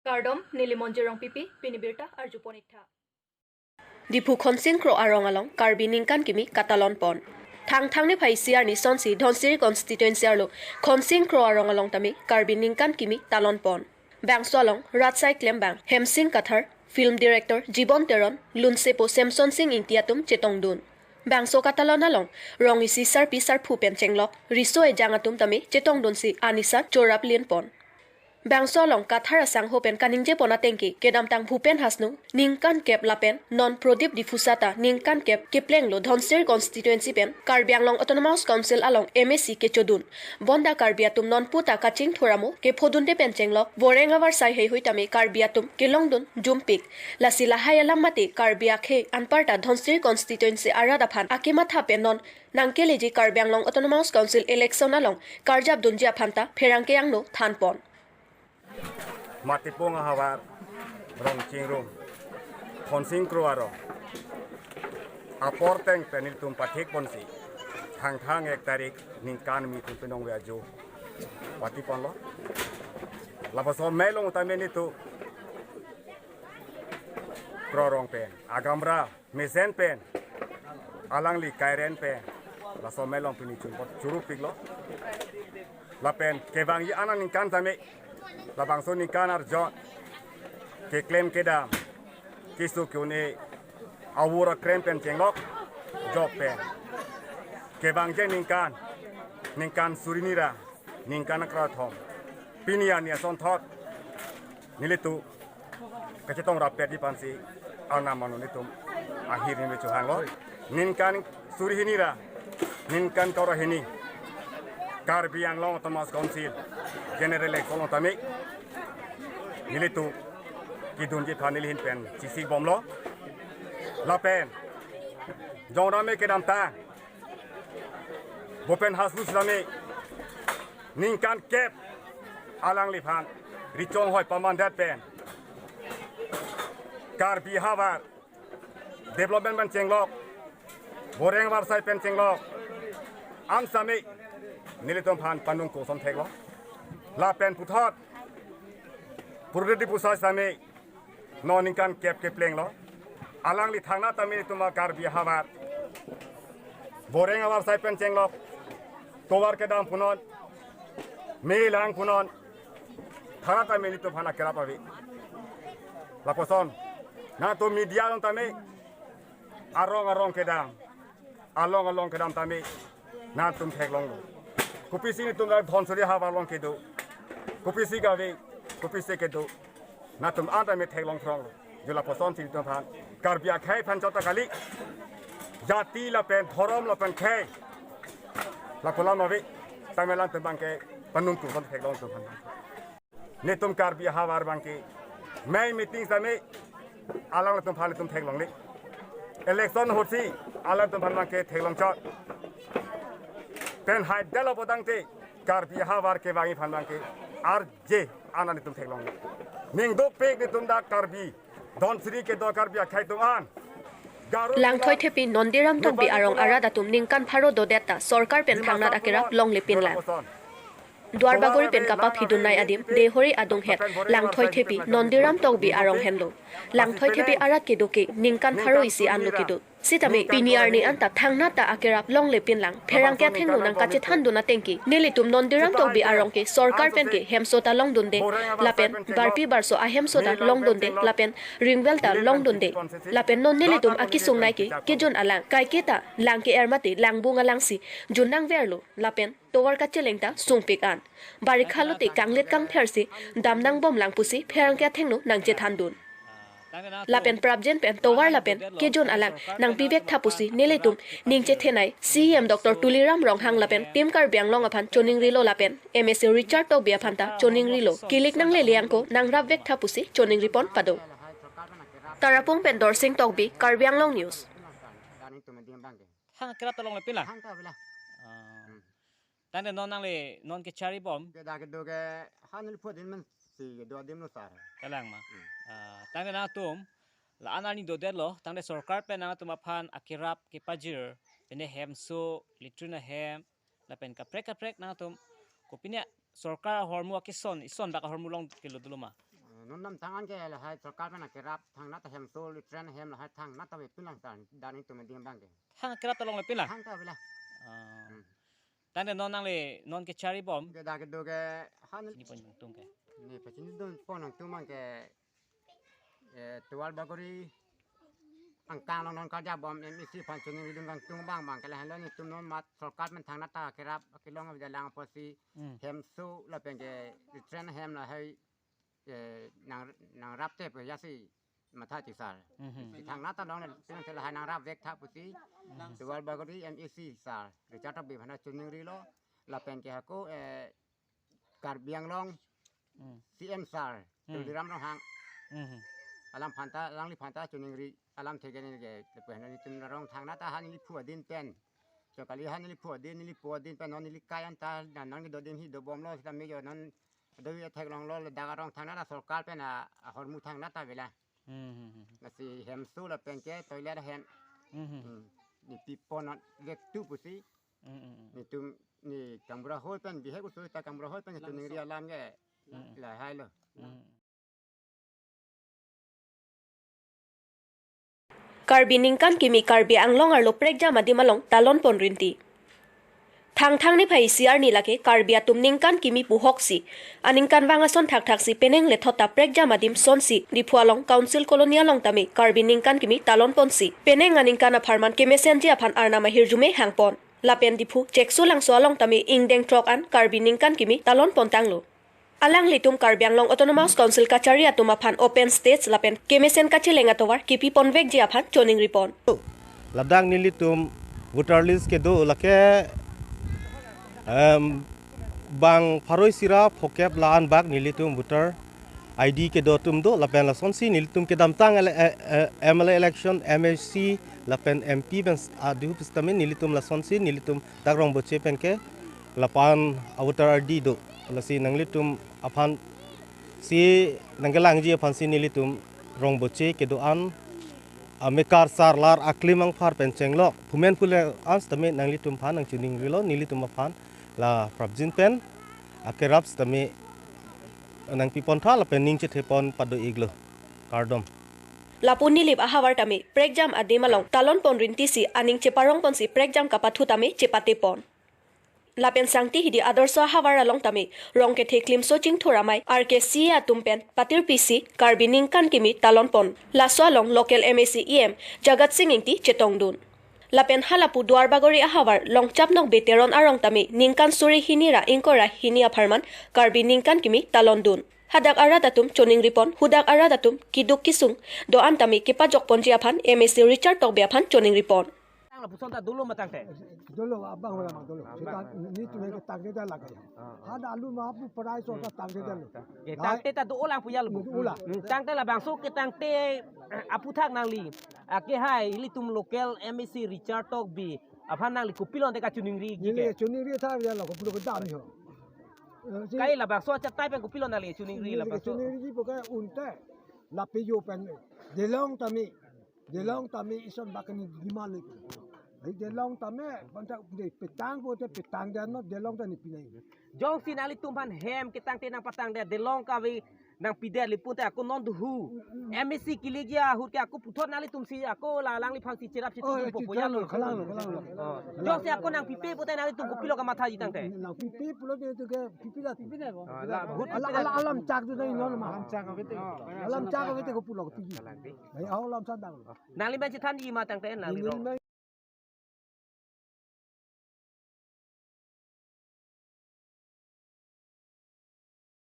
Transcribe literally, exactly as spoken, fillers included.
Kardom, neli Monjir Rongpipi, pini birta arjupon iktha. Diphu Khonsing Kro arong along Karbi ningkan kimi katalon pon. Thangthang niphai isi arni sonsi Dhansiri constituency arlo Khonsing Kro arong along tame Karbi ningkan kimi talon pon. Bangso along rat asai klembang Hemsing Kathar, film director Jibon Teron, lunsepo Samson Sing Ingti atum chetongdun. Bangso katalon along rong isi sarpi sarpo pen chenglok riso ejang atum tame chetongdunsi anisan chorap lin pon. Bangso along Kathar asangho pen kaningje pon ateng ke kedamtang Bhupen Hasnu ningkan kep lapen non Prodip Diphusa ta ningkan kep keplenglo Dhansiri constituency pen Karbi Anglong Autonomous Council along M A C kechodun. Bonta Karbi atum nonpu ta kachingthur amo kephodunde pen chenglok Boreng avarsai heihui tame Karbi atum kelongdun jumpik. Lasi lahai alam mate Karbi akhei anparta Dhansiri constituency arat aphan akematha pen non nangkeleji Karbi Anglong Autonomous Council election along karjap dunji aphan ta pherangke angno than pon. Matipung ahavar rong chingrum Khonsing Kro arong apor ateng pen nelitum pathik ponsi Thangthang ek tarik ningkan kimi tum penong veju pati ponlo. Lapuson mei along tame nelitum Kro arong pen agamra mesen pen alangli kairen pen laso mei along pini chun churupiklo. Lapen kevangji anang ningkan tame labangso ningkan arjon keklem kedam keso ke-un-e awor akrem pen chenglok jok pen kevangji ningkan ningkan suri hini ra ningkan kre-thom pini arni asonthot nelitum kachetong rapet di pensi arnam manu nelitum ahirni me chohanglo. Ningkan suri hini ra ningkan kre-hini Karbi Anglong Autonomous Council general election along tame nelitum kedunji aphan neli ahin pen chesik bomlo. Lapen jong rame kedamtang Bhupen Hasnu sitame ningkan kep alangliphan richong hoi pamandet pen Karbi ahavar development pen chenglok, Boreng avarsai pen chenglok, an sitame nelitum aphan panung koson theklo. Lapen puthot Prodip Diphusa sitame non ningkan kep keplenglo. Alangli thangnat tame nelitum a Karbi ahavar Boreng avarsai pen chenglok, tovar kedam punon, me lang punon, thangnat tame nelitum aphan akerap ave. Lapuson nangtum media along tame arong arong kedam, along along kedam tame nangtum theklonglo. Kopisi nelitum dak Dhansiri ahavar along kedo, kopisi kave, kopisi kedo, nangtum an tame theklong thronglo. Jo lapuson si nelitum aphan Karbi akhei aphan chot ta kali, jati lapen dhorom lapen khei lapu alam ave. Tame alangtum abangke panung koson theklong nelitum aphan. Nelitum Karbi ahavar abangke mei meeting sitame alanglitum aphan nelitum theklongle. Election ahutsi alanglitum aphan abangke theklong chot. Pen haidetlo pulotangte Karbi ahavar kevangji aphan abangke arje an nelitum theklongle. Ning dukpik nelitum dak Karbi Dhansiri kedo Karbi akhei atum an. Langthoi Thepi, Nondiram Tokbi arong arat atum ningkan pharo dodet ta sorkar pen thangnat akerap longlepinlang. Duarbagori pen kapaphidun nai adim Dehori adunghet Langthoi Thepi, Nondiram Tokbi arong henlo. Langthoi Thepi arat kedo ke ningkan pharo isi anlo kedo. Sitame pini arni anta thangnat ta akerap longlepinlang. Pherangke athengno nangkachethandun ateng ke nelitum Nondiram Tokbi arong ke sorkar pen ke hemso ta longdunde, lapen barpi barso ahemso ta longdunde, lapen ringwell ta longdunde. Lapen non nelitum akesung nai ke kejun alang, kaike ta lang ke-er mate langbung alangsi jun nangverlo, lapen tovar kacheleng ta sungpik an. Barikha lote kanglit kangphersi dam nangbomlang pusi pherangke athengno nangchethandun. Lapen prapjin pen tovar lapen kejun alang nangpivek tha pusi nelitum ning chethenei C E M Doctor Tuliram Ronghang lapen Team Karbi Anglong aphan choningrilo lapen M A C Richard Tokbi aphan ta choningrilo. Kilik nanglele angko nangrapvek tha pusi choningripon padung. Tarapung pen Dorsing Tokbi, Karbi Anglong News. Thang kerap ta longlepinlang. Thang ta pila. Ah. Hmm. Tangte non nangli non kecharibom. Kedo kedo ke han neli phu adim man si kedo adim lo sar. Kalang ma. Hmm. Ah, tangte nangtum la-an arni dodetlo, tangte sorkar pen nangtum aphan akerap kepajir, pine hemso, latrine ahem, lapen kaprek kaprek nangtum kopine sorkar ahormu akison, ison bak ahormu longkelo dolo ma? Non namtang an ke lahai sorkar pen akerap thangnat ta hemso le train hem lahai thangnat ta avepin lang sar, dan itum adim abang ke. Thang kerap ta longle pin lang. Thang ta avelang. Ah. Hmm. Tangte non nangli non kechari bom. Ke dak kedo ke han. Chinipon tung ke. Ne pachinidun pon nangtum abang ke, eh, Duarbagori angkang along non karja bom M A C aphan choningridun kangtung abang abang ke lahenlo, netum non mat sorkar pen thangnat ta kerap kelong avelang apotsi Hmm. hemso lapen ke train hem lahai, eh, nang nangrapte pu jasi matha ti sar. Mhm. Si thangnat ta longle pin lang te lahai nangrapvek tha pusi Hmm. Duarbagori M A C sar Richard Tokbi aphan choningrilo, lapen ke hako, eh, Karbi Anglong Hmm. C M sar Hmm. Tuliram Ronghang. Mhm. Alam aphan ta, alangliphan ta choningri, alamthe ke ne ke lapu han netum arong thangnat ta han neli phu adin pen. So kali han neli phu adin, neli phu adin pen non neli kai an ta, na non kedo adim hi dobomlo, sita me jo non do ye theklonglo, ladak arong thangnat ta sorkar pen a, ahormu thangnat ta avelang. Hmm, hmm, hmm. Lasi hemso lapen ke toilet hem. Hmm, hmm, hmm. Hmm. Ne pipon non vek tu pusi. Hmm, hmm, hmm. Netum ne kangbura hoi pen bihek uso ta kangbura hoi pen choningri alam ke Hmm. lahailo. Hmm. Karbi ningkan kimi Karbi Anglong arlo prekjam adim along talon pon rinti. Thangthang niphai isi arni lake Karbi atum ningkan kimi puhoksi aningkanvang ason thakthaksi penang lethot ta prekjam adim sonsi Diphu along Council Colony along tame Karbi ningkan kimi talon ponsi penang aningkan apharman kemesenji aphan arnam ahirjume hangpon. Lapen Diphu Cheksu Langso along tame ingdeng throk an Karbi ningkan kimi talon pontanglo. Alanglitum Karbi Anglong Autonomous Council kachari atum aphan open stage lapen kemesen kacheleng atovar kipi ponvekji aphan choningri pon. Ladak nelitum voter list kedo lake, em, bang pharo isi ra phokep la-an bak nelitum voter I D kedo atum do, lapen lasonsi nelitum kedamtang ele-, eh, eh, M L A election, M A C lapen M P pen s-, adu pistami nelitum lasonsi nelitum dak Rongboche pen ke lapu-an a voter I D do. Lasi nanglitum aphan si nangkelangji aphan si nelitum Rongboche kedo-an, ah, mekar sarlar aklim angphar pen chenglok phumen phule an sitame nanglitum aphan nangchoningrilo, nelitum aphan la prapjin pen akerap sitame nangpi pontha lapen ning chethe pon pado-iklo. Kardom. Lapu Nilip ahavar tame prekjam adim along talon pon rintisi aning cheparong ponsi prekjam kapathu tame chepate pon. Lapen Sangti Hidi Adarsha ahavar along tame Rongkethe Klimso Chingthur amei R K C A atum pen patirpisi Karbi ningkan kimi talon pon. Laso along local M A C E M Jagat Sing Ingti chetongdun. Lapen halapu Duarbagori ahavar Longchapnok Bey Teron arong tame ningkan suri hini ra ingkoi ra hini apharman Karbi ningkan kimi talondun. Hadak arat atum choningri pon, hadak arat atum keduk kesung do-an tame kepajok ponji aphan M A C Richard Tokbi aphan choningri pon. Tang lapuson ta dolo ma tangte? Dolo, abang wala ma dolo. Abang. Seta netum ke tangte ta lake. Ah, ah. Hada alu ma pu parai so ta tangte ta lo. Ah, ta. Ke lai. Tangte ta do-olang puya lo. Do-olang. Hmm, tangte labangso ke tangte, eh, aputhak nangli. Ake hai ilitum local M A C Richard Tokbi aphan nangli kopilo ante kachoningri ji ke? Neli choningri tha ya lo kopilo kedam ho. Eh, si kai labangso achatai pen kopilo nangli choningri neli labangso? Choningri ji pokai unte. Lape jo pen. Delong tame. Delong tame ison bakani demand le. Di delong tame, banta de petang pote petang dan no delong tame pinai. Jongsi nanglitum aphan hem ketangte nangpatang de, delong kave nangpi de le pute ako non duhu. Mm, mm. M A C kilegia ahut ke ako puthot nanglitum si ako la alangliphan si cherap si. Oh, tum ya, po po ya lo, lo. Kalang lo, kalang lo. Oh. Jongsi ako nangpipe pote nanglitum kopilo kamathaji tangte? Nangpipe pulo de tu ke pipe la pipe la. Ah, la, bhut ala, pipe la. Ala, alam chak tu dai non ma. Alam chak kave te. Alam chak kave te kopilo piji. Kalang de. Ai, alam chak dang. Nangli men chethanji ma tangte, nangli rong.